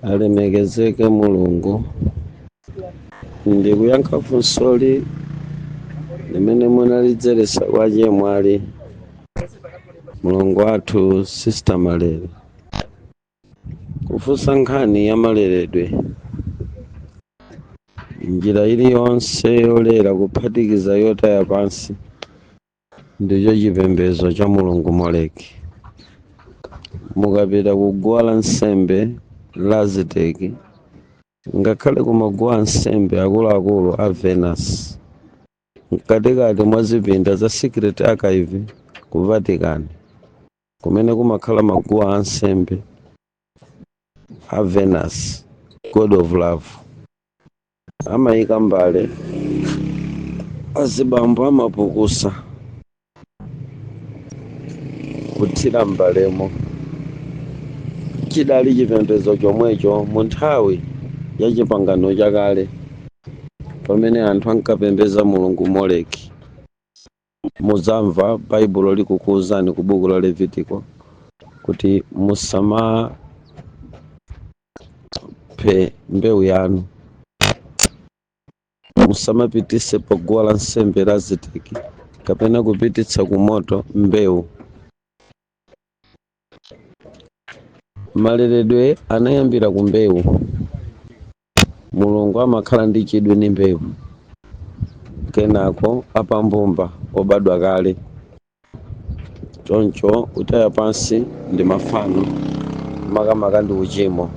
Alemekezeke Mulungu. Ndikuyankha funsoli limene munalidzeretsa kwa chemwali mulongo wathu Sister Malere, kufunsa nkhani ya maleredwe. Njira iliyonse yolera kuphatikiza yotaya pansi ndicho chipembedzo cha mulungu Moleki. Mukapita ku guwa la nsembe la Aziteki, ngakhale ku maguwa ansembe akuluakulu a Venus, mkatikati mwa zipinda za Secret Archive ku Vatican, kumene kumakhala maguwa ansembe a Venus, god of love, amayika mbale, azibambo amapukusa kuthira mbalemo. Chidali chipembedzo chomwecho mu nthawi ya Chipangano Chakale, pamene anthu ankapembedza mulungu Moleki. Mudzamva Baibulo likukuwuzani ku buku la Levitiko kuti musamaphe mbewu yanu, musamapitise pa guwa la nsembe la Aziteki kapena kupititsa ku moto mbewu. Maleredwe anayambira ku mbewu. Mulungu amakhala ndi chidwi ndi mbewu, kenako apambumba obadwa kale. Choncho kutaya pansi ndi mafano, makamaka ndi uchimo,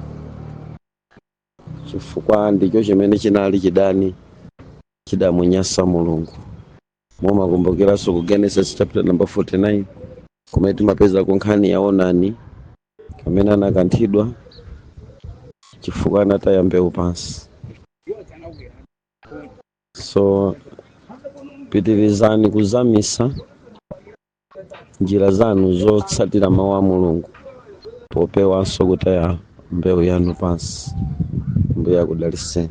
chifukwa ndicho chimene chinali chidani chidamunyasa Mulungu. Mumakumbukiranso ku Genesis chapter number 49, kumene timapeza ku nkhani ya Onani amene anakanthidwa chifukwa anataya mbewu pansi. So pitirizani kuzamisa njira zanu zotsatira mawu a Mulungu, popewanso kutaya mbewu yanu pansi. Mbuye akudaliseni.